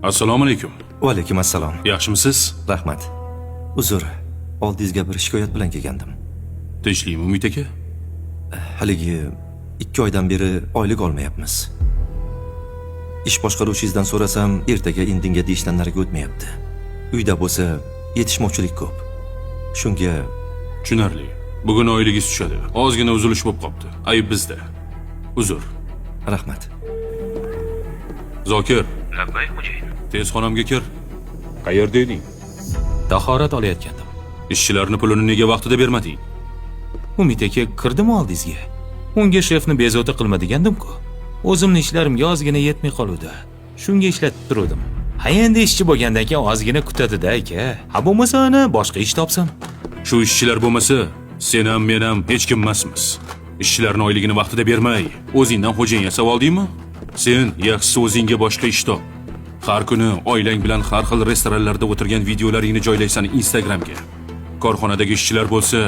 Assalomu alaykum. Va alaykum assalom. Yaxshimisiz? Rahmat. Uzr, oldingizga bir shikoyat bilan kelgandim. Tinchlikmi, Umid aka? Haligi 2 oydan beri oylik olmayapmiz. Ish boshqaruvchingizdan so'rasam, ertaga indinga deyishdan nariga o'tmayapti. Uyda bo'lsa, yetishmovchilik ko'p. Shunga Tushunarli. Bugun oyligingiz tushadi. Ozgina uzilish bo'lib qopti. Ayb bizda. Uzr. Rahmat. Zokir, Labbay, xo'jayin. Tez xonamga kir. Qayerda eding? Tahorat olayotgandim. Ishchilarni pulini nega vaqtida bermading? Umid aka kirdimi oldingizga? Unga shefni bezovta qilma degandim-ku. O'zimni ishlarimga ozgina yetmay qoluvdi. Shunga ishlatib turuvdim. Ha, endi ishchi bo'lgandan keyin ozgina kutadi-da, aka. Ha, bo'lmasa ana boshqa ish topsin. Shu ishchilar bo'lmasa, sen ham, men ham hech kim emasmiz. Ishchilarni oyligini vaqtida bermay, o'zingdan xo'jayin yasab oldingmi? Sen yaxshisi o'zingga boshqa ish top. Har kuni oilang bilan har xil restoranlarda o'tirgan videolaringni joylaysan Instagramga. Korxonadagi ishchilar bo'lsa,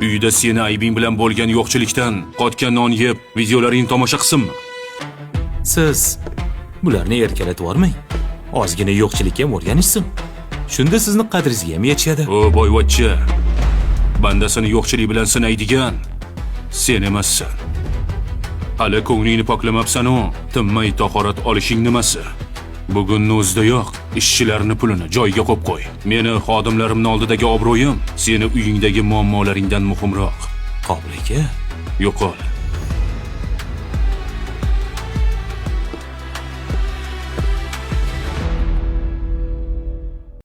uyida seni aybing bilan bo'lgan yo'qchilikdan qotgan non yeb, videolaringni tomosha qilsinmi? Siz bularni erkalatib yubormang. Ozgina yo'qchilikka ham o'rganishsin. Shunda sizni qadringizga ham yetishadi. O boyvachcha, bandasini yo'qchilik bilan sinaydigan sen emassan. Hali ko'nglingni poklamabsan-u, tinmay tahorat olishing nimasi? Bugunni o'zidayoq ishchilarni pulini joyiga qo'yib qo'y. Meni xodimlarimni oldidagi obro'yim seni uyingdagi muammolaringdan muhimroq. Qobil aka, Yo'qol.